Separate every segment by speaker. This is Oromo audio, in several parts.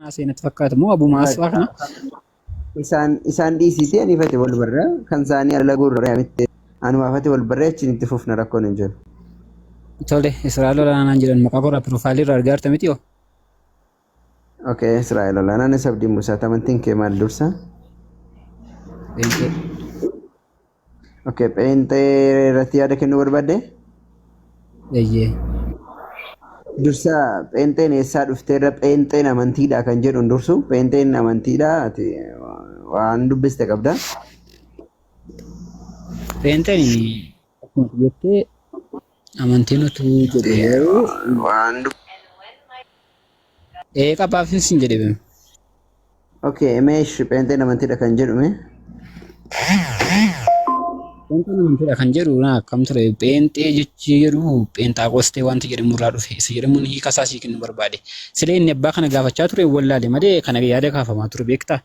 Speaker 1: Seenatti fakkaata moo abuma asfaa kana?
Speaker 2: Isaan isaan dhiisiitee ani ifate wal barra kan isaanii ala gurra amitti anumaaf ati wal barree achiin itti fufna rakkoon hin jiru.
Speaker 1: Tole Israa'el olaanaan jedhan maqaa koraa piroofaayilii irraa argaa jirta miti yoo?
Speaker 2: Okay, Israa'el olaanaan isa abdii Musaa amantiin kee maal dursa?
Speaker 1: Pheenxee.
Speaker 2: Okay, pheenxee irratti yaada kennuu barbaadde?
Speaker 1: Eeyyee.
Speaker 2: Dursa pheenxeen eessaa dhufteerra pheenxeen amantiidha kan jedhu hin dursu. Pheenxeen amantiidha ati waan dubbiste qabda.
Speaker 1: Pheenxeen akkuma ati jettee amantiin utuu jedhe garuu
Speaker 2: Waan
Speaker 1: ee qabaafin sin jedhe beem.
Speaker 2: Okay, meesh pheenxeen amantiidha kan jedhu mee?
Speaker 1: Pheenxeen amantiidha kan jedhu na akkam ture pheenxee jechi jedhu pheenxaaqoostee wanta jedhamu irraa dhufe isa jedhamuun hiika isaa sii kennu barbaade. Silee inni abbaa kana gaafachaa ture wallaale malee kana yaada kaafamaa ture beektaa?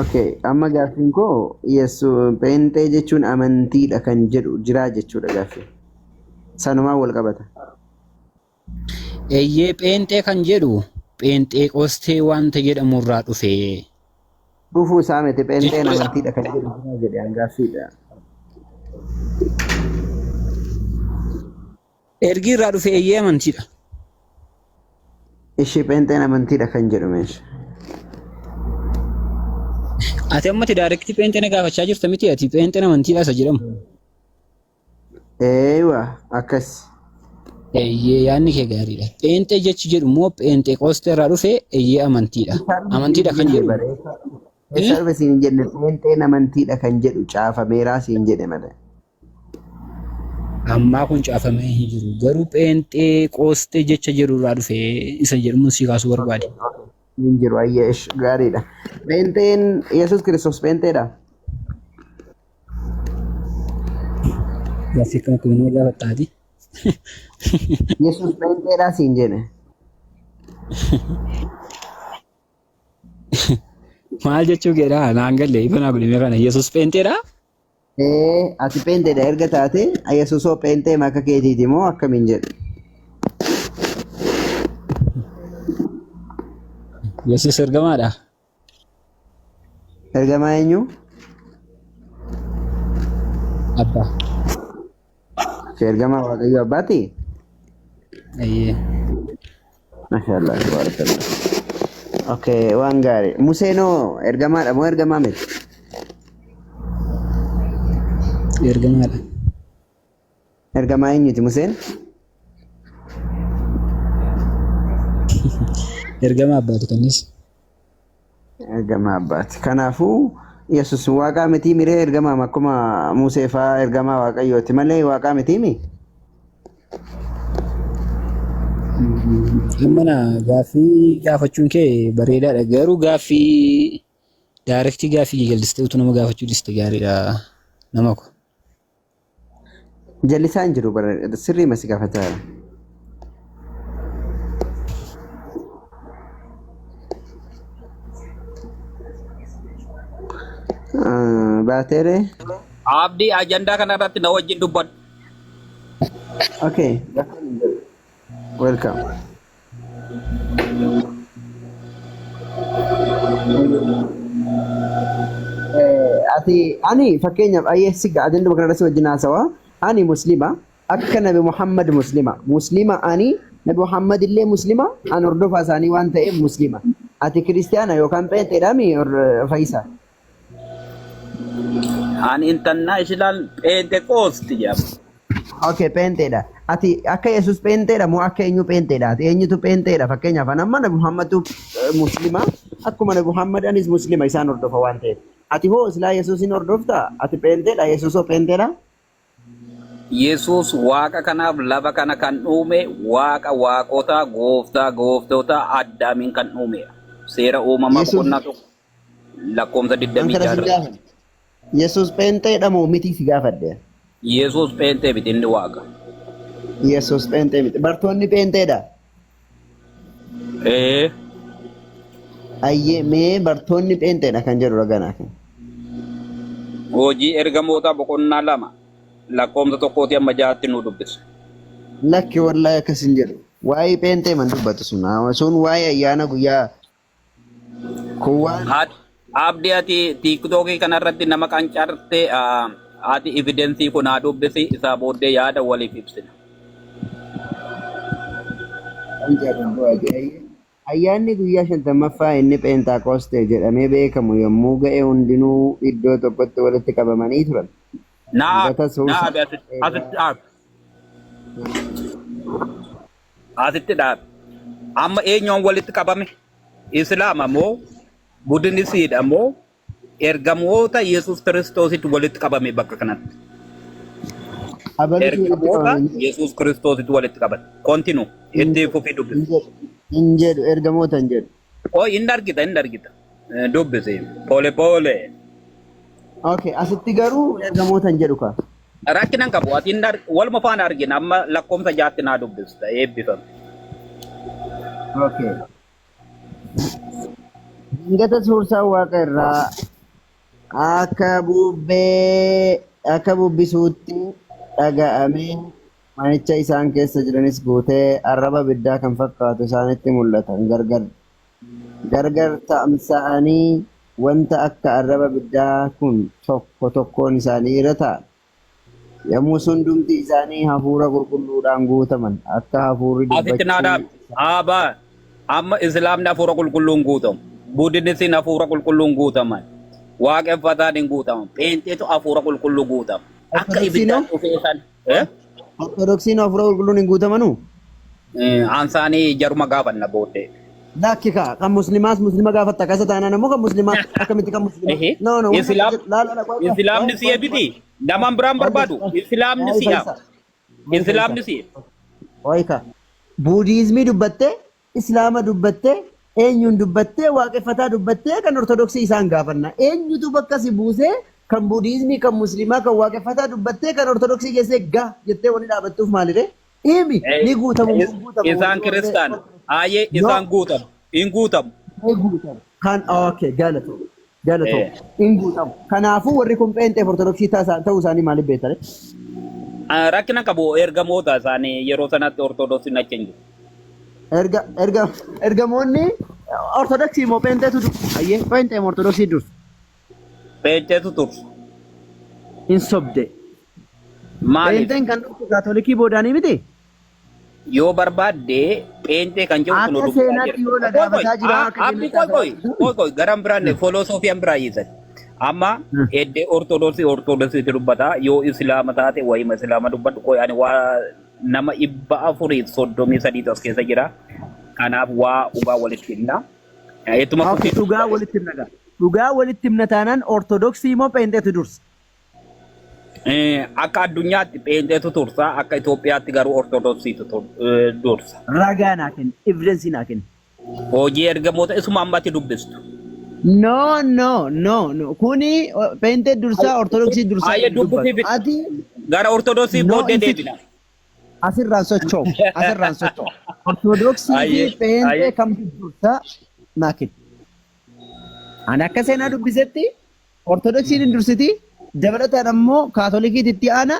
Speaker 2: Okay, amma gaaffiin koo Yesu pheenxee jechuun amantiidha kan jedhu jiraa jechuudha gaaffiin. Sanumaan wal qabata.
Speaker 1: Eeyyee pheenxee kan jedhu pheenxeeqoostee wanta jedhamu irraa dhufe.
Speaker 2: Dhufuu isaa miti pheenxeen
Speaker 1: Jechuudha.
Speaker 2: amantiidha kan jedhu jiraa jedhe an gaaffiidha.
Speaker 1: Ergii irraa dhufe eeyyee amantiidha.
Speaker 2: Ishii pheenxeen amantiidha kan jedhu meesha.
Speaker 1: Ati ammati daayirektii pheenxee na gaafachaa jirta miti ati pheenxeen amantiidha isa jedhamu.
Speaker 2: Eeywa akkas.
Speaker 1: Eeyyee yaadni kee gaariidha. Pheenxee jechi jedhu immoo pheenxeqoostee irraa dhufe eeyyee amantiidha. Amantiidha kan jedhu.
Speaker 2: Eessaa dhufe siin hin jenne pheenxeen amantiidha kan jedhu caafameeraa siin jedhe malee.
Speaker 1: Ammaa kun caafamee hin jiru. Garuu pheenxee qoostee jecha jedhu irraa dhufe isa jedhamuun si kaasuu barbaade.
Speaker 2: Hin jiru ayyee ish gaariidha. Pheenxeen Yesuus Kiristoos pheenxeedha.
Speaker 1: Gaaffii akkam akkamii nama gaafattaati.
Speaker 2: Yesuus pheenxeedha siin jedhe.
Speaker 1: Maal jechuu keedha? Naan galle ifa naa godhime kana. Yesuus pheenxeedha?
Speaker 2: Ee ati pheenxeedha erga taate Yesuusoo pheenxee akka keetiiti moo akkamiin jedhe.
Speaker 1: Yesuus ergamaadha.
Speaker 2: Ergamaa eenyu?
Speaker 1: Abbaa.
Speaker 2: Ergamaa Waaqayyo Abbaati?
Speaker 1: Eeyyee.
Speaker 2: Mashaallah tabarakallah. Okay, waan gaarii. Museenoo ergamaadha moo ergamaa miti?
Speaker 1: Ergamaadha.
Speaker 2: Ergamaa eenyuti Museen?
Speaker 1: Ergamaa abbaati kanis.
Speaker 2: Ergamaa abbaati. Kanaafuu Yesus waaqaa mitii miree ergamaa akkuma Musee fa'aa ergamaa waaqayyooti malee waaqaa mitii mi?
Speaker 1: Amma na gaaffii gaafachuun kee bareedaadha. Garuu gaaffii daayirektii gaaffii jallistee utuu nama gaafachuu dhiste gaariidha nama ko.
Speaker 2: Jallisaa hin jiru bara sirrii masi gaafataa jira. Baateeree?
Speaker 3: Abdii ajandaa kana irratti na wajjin dubbadhu.
Speaker 2: Okay. Rakkoon hin jiru. Welcome. Ati ani fakkeenyaaf ayyee si ajanduma kana irratti wajjin haasawaa ani muslima akka nabi Muhammad muslima muslima ani nabi Muhammad illee muslima an hordofaa isaanii waan ta'eef muslima ati kiristiyaana yookaan pheenxeedhaami fayyisaa.
Speaker 3: Ani international Pentecost jedhama.
Speaker 2: Okay, pheenxeedha. Ati akka Yesuus pheenxeedha moo akka eenyu pheenxeedha? Ati eenyutu pheenxeedha? Fakkeenyaaf an amma Nabi Muhammadtu muslima akkuma Nabi Muhammad anis muslima isaan hordofa waan ta'eef. Ati hoo silaa Yesuusin hordoftaa? Ati pheenxeedha? Yesuus hoo pheenxeedha?
Speaker 3: Yesuus waaqa kanaaf lafa kana kan uume waaqa waaqotaa gooftaa gooftootaa addaamiin kan uumedha. Seera uumamaa
Speaker 2: Yesuus
Speaker 3: boqonnaa tokko lakkoomsa
Speaker 2: an kana
Speaker 3: 26
Speaker 2: sin
Speaker 3: irratti.
Speaker 2: gaafadhe. Yesuus pheenxeedha moo miti si gaafadhe?
Speaker 3: Yesuus pheenxee miti inni waaqa.
Speaker 2: Yesuus pheenxee miti. Bartoonni pheenxeedha.
Speaker 3: Ee
Speaker 2: Ayyee mee bartoonni pheenxeedha kan jedhu ragaa naa kenni.
Speaker 3: hojii ergamootaa boqonnaa 2 lakkoomsa tokkootii amma ja'aatti nu dubbisa.
Speaker 2: Lakki wallaahi akkas hin jedhu. Waa'ee pheenxee man dubbatu sun. Sun waa'ee ayyaana guyyaa kun waan
Speaker 3: Abdii, ati TikTokii kanarratti nama qancarte, ati evidensii kun haa dubbisi, isaa booddee yaada waliif ibsina.
Speaker 2: Kan jedhamu. Ayyaanni guyyaa 50ffaa inni Pheenxaqoostee jedhamee beekamu yommuu ga'e hundinuu iddoo tokkotti walitti qabamanii turan.
Speaker 3: Naa
Speaker 2: Dibata
Speaker 3: naa
Speaker 2: suusaa
Speaker 3: abi, asitti dhaabi. Asitti dhaabi. Amma eenyuun walitti qabame? Islaama moo Budinisiidha moo ergamoota Yesuus Kiristoositti walitti qabame bakka kanatti?
Speaker 2: Abalutu walitti
Speaker 3: Ergamoota
Speaker 2: qabame hin
Speaker 3: Yesuus Kiristoositti walitti qabame. Continue. Itti fufii dubbisi.
Speaker 2: jedhu. Hin jedhu, ergamoota hin jedhu.
Speaker 3: Oh, hin argita, hin argita. Dubbisi. Pole pole.
Speaker 2: Okay, asitti garuu ergamoota hin jedhu kaa.
Speaker 3: Rakkina hin qabu. Ati hin waluma faana argina. Amma lakkoomsa 6tti naa dubbista. Eebbifame.
Speaker 2: Okay. Dingata suursaan waaqa irraa akka bubbee akka bubbisuutti dhaga'amee manicha isaan keessa jiranis guutee, arraba ibiddaa kan fakkaatu isaanitti mul'atan. Gargar gargar tamsa'anii wanta akka arraba ibiddaa kun tokko tokkoon isaanii irra taa'an. Yommuu hundumti isaanii hafuura qulqulluudhaan guutaman, akka hafuurri
Speaker 3: Asitti naa
Speaker 2: dubbachuu
Speaker 3: dhaabi. Aabaa. Amma Islaamni hafuura qulqulluun guutamu. Budinisiin hafuura qulqulluun guutaman. Waaqeffataan hin guutaman. Pheenxeetu hafuura qulqulluu guutama. Akka
Speaker 2: Ortodoksiinoo?
Speaker 3: ibiddaan dhufee san. Eh?
Speaker 2: Ortodoksiin hafuura qulqulluun hin guutamanuu?
Speaker 3: Ansaanii jaruma gaafanna booddee.
Speaker 2: Lakki kaa, kan muslimaas muslima gaafatta akkasa taanaan ammoo kan muslimaa akkamitti kan muslimaa?
Speaker 3: Ehe.
Speaker 2: No, no, wanta
Speaker 3: Islaam
Speaker 2: laala la, qoy qoy
Speaker 3: Islaamni
Speaker 2: qoy
Speaker 3: si'e
Speaker 2: qoy
Speaker 3: miti. Namaan biraan
Speaker 2: qoy
Speaker 3: barbaadu. Islaamni
Speaker 2: qoy
Speaker 3: si'a.
Speaker 2: Fayyisa, qoy Fayyisa,
Speaker 3: Islaamni si'e.
Speaker 2: qoy kaa, Buudiizmii dubbattee, Islaama dubbattee, eenyuun dubbattee, waaqeffataa dubbattee, kan Ortodoksii isaan gaafanna. Eenyutu bakka si buusee kan Buudiizmii, kan Muslimaa, kan waaqeffataa dubbattee kan Ortodoksii keessee ga jettee wani dhaabattuuf maalire? Himi, ni guutamu moo hin guutamu
Speaker 3: Isaan
Speaker 2: warri
Speaker 3: kiristaana. Aayee,
Speaker 2: No.
Speaker 3: isaan guutamu. Hin guutamu.
Speaker 2: Ni guutamu. Kan okay, galatoo. Galatoo. Hin guutamu. Kanaafuu warri kun pheenxeef Ortodoksii ta'uu isaanii maaliif beektare?
Speaker 3: Rakkina qabu, ergamoota isaanii yeroo sanatti Ortodoksiin achi hin jiru.
Speaker 2: Ergamoonni Ortodoksii moo pheenxeetu dursa? Ayyee, pheenxee moo Ortodoksii dursa?
Speaker 3: Pheenxeetu tursa.
Speaker 2: Hin sobde.
Speaker 3: Maaliif?
Speaker 2: Pheenxeen kan dhuftu Kaatolikii boodaanii miti?
Speaker 3: Yoo barbaadde pheenxee kan jedhu kun
Speaker 2: Akka
Speaker 3: dubbataa
Speaker 2: seenaatti
Speaker 3: jira.
Speaker 2: yoo na
Speaker 3: Qoy qoy,
Speaker 2: gaafataa jira, akka
Speaker 3: abdi
Speaker 2: seenaatti
Speaker 3: qoy qoy,
Speaker 2: haasaa
Speaker 3: qoy qoy, garan biraan fooloosoofiyaan biraa hiisan. Amma eddee Ortodoksii Ortodoksiitti dubbata, yoo Islaama taate wayima Islaama dubbadhu. Qoy, ani waa nama 433tu as keessa jira. Kanaaf waa dhugaa walitti himna. Ittuma
Speaker 2: Okay,
Speaker 3: fufii
Speaker 2: dhugaa
Speaker 3: dubbadhu.
Speaker 2: walitti himna gaa. Dhugaa walitti himna taanaan Ortodoksii moo pheenxeetu dursa?
Speaker 3: Akka addunyaatti pheenxeetu tursa, akka Itoophiyaatti garuu Ortodoksiitu dursa.
Speaker 2: Ragaa naa kenni, evidence naa kenni.
Speaker 3: Hojii ergamoota isuma ammatti dubbistu.
Speaker 2: No, no, no, no. Kuni pheenxee dursaa, Ortodoksii dursaa
Speaker 3: Ayyee,
Speaker 2: hin dubbatu.
Speaker 3: dubbisii.
Speaker 2: Ati
Speaker 3: Gara Ortodoksii
Speaker 2: no
Speaker 3: booddee
Speaker 2: hin fixu.
Speaker 3: deebina.
Speaker 2: Asirraan socho'u. Asirraan socho'u. Ortodoksii fi pheenxee kamtu dursaa naa kenni. Ani akka seenaa dubbisetti Ortodoksiin hin dursiti. Dabalataan ammoo Kaatolikiitti itti aana.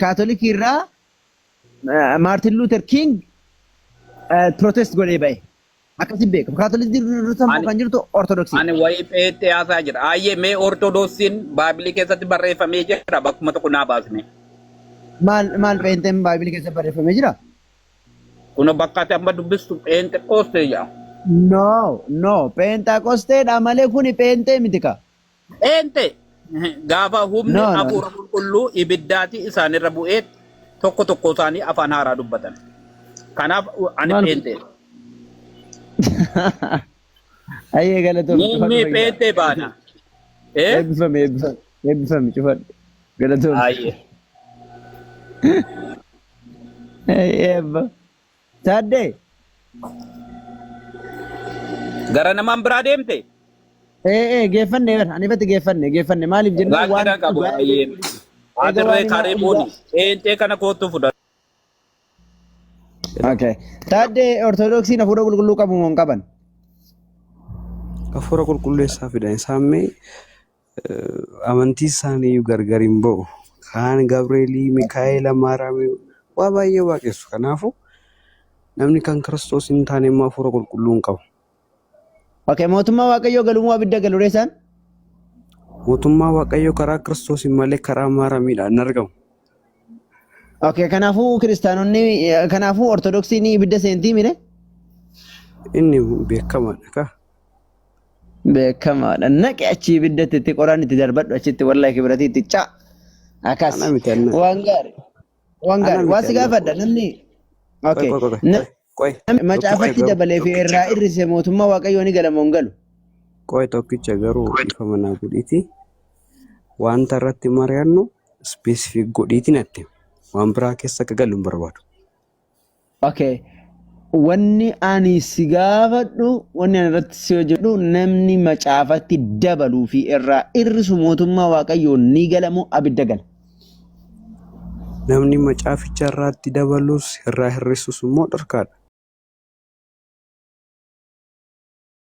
Speaker 2: Kaatolikii irraa Maartin Luuter King protest godhee ba'e. Akkasiin beekamu. Kaatolikii dursa immoo kan jirtu Ortodoksii.
Speaker 3: Ani wayii pheenxee haasaa jira. Ayyee, mee Ortodoksiin Baabilii keessatti barreeffamee jira, bakkuma tokko naa baasne.
Speaker 2: Maal maal, pheenxeen Baaybilii keessa barreeffamee jira?
Speaker 3: Kun bakka ati amma dubbistu pheenxeqoostee jedha.
Speaker 2: No, no. Pheenxaqosteedha malee kuni pheenxee miti ka.
Speaker 3: Pheenxee gaafa humni
Speaker 2: No, no.
Speaker 3: hafuura qulqulluu ibiddaati isaanirra bu'ee tokko tokko isaanii afaan haaraa dubbatan. Kanaaf ani
Speaker 2: Maal?
Speaker 3: pheenxee.
Speaker 2: Ayyee, galatoomii, cufadhu
Speaker 3: Muummee
Speaker 2: fayyaa.
Speaker 3: pheenxee baana. Eh?
Speaker 2: Eebbifame, eebbifame, eebbifame, cufadhu. Galatoomii.
Speaker 3: Ayyee.
Speaker 2: Eebba. Taaddee.
Speaker 3: Gara namaan biraa deemte?
Speaker 2: Ee, geeffanne bara. Ani ifatti geeffanne. Maaliif jennaan waan
Speaker 3: Rakkina qabu.
Speaker 2: dhugaa
Speaker 3: Ayyee.
Speaker 2: eega
Speaker 3: Adirree
Speaker 2: waan himaa
Speaker 3: karee
Speaker 2: dhugaa.
Speaker 3: booni. Pheenxee kana kootu fudhadhu.
Speaker 2: Okay. Taaddee, Ortodoksiin hafuura qulqulluu qabu moo hin qaban?
Speaker 4: Hafuura qulqulleessaa fidan isaan mee amantii isaanii gargar hin ba'u. Kaan Gabreelii, Mikaa'ela, Maaraamii Waa baay'ee waaqessu. Kanaafuu namni kan Kiristoos hin taane immoo hafuura qulqulluu hin qabu.
Speaker 2: Okay, mootummaa Waaqayyoo galuu moo abidda galu ree isaan?
Speaker 4: Mootummaa Waaqayyoo karaa Kiristoosiin malee karaa maaramiidhaan hin argamu.
Speaker 2: Okay, kanaafuu kiristaanonni, kanaafuu Ortodoksiin ibidda seentii mire?
Speaker 4: Inni beekamaadha kaa.
Speaker 2: Beekamaadha. Naqi achi ibiddatti itti qoraan itti darbadhu achitti wallahi kibratii itti caa. Akkas.
Speaker 4: Ana miti anna.
Speaker 2: Waan gaarii. Waan
Speaker 4: Ana
Speaker 2: gaarii. Waa
Speaker 4: miti
Speaker 2: si
Speaker 4: anna.
Speaker 2: gaafadha namni.
Speaker 4: Qoy
Speaker 2: Okay.
Speaker 4: qoy qoy
Speaker 2: Na-
Speaker 4: qoy qoy tokkicha
Speaker 2: Macaafatti
Speaker 4: garuu
Speaker 2: dabalee fi irraa irrise mootummaa Waaqayyoo ni gala moo hin galu?
Speaker 4: Qoy tokkicha garuu dhiifama naa godhiiti. Wanta irratti mari'annu specific godhiiti natti himi. Waan biraa keessa akka galu hin barbaadu.
Speaker 2: Okay. Wanni ani si gaafadhu, wanni ani irratti si hojjedhu, namni macaafatti dabaluu fi irraa irrisu mootummaa Waaqayyoo ni gala moo abidda gala?
Speaker 4: Namni macaaficha irraatti dabalus irraa hir'isus immoo dhorkaadha.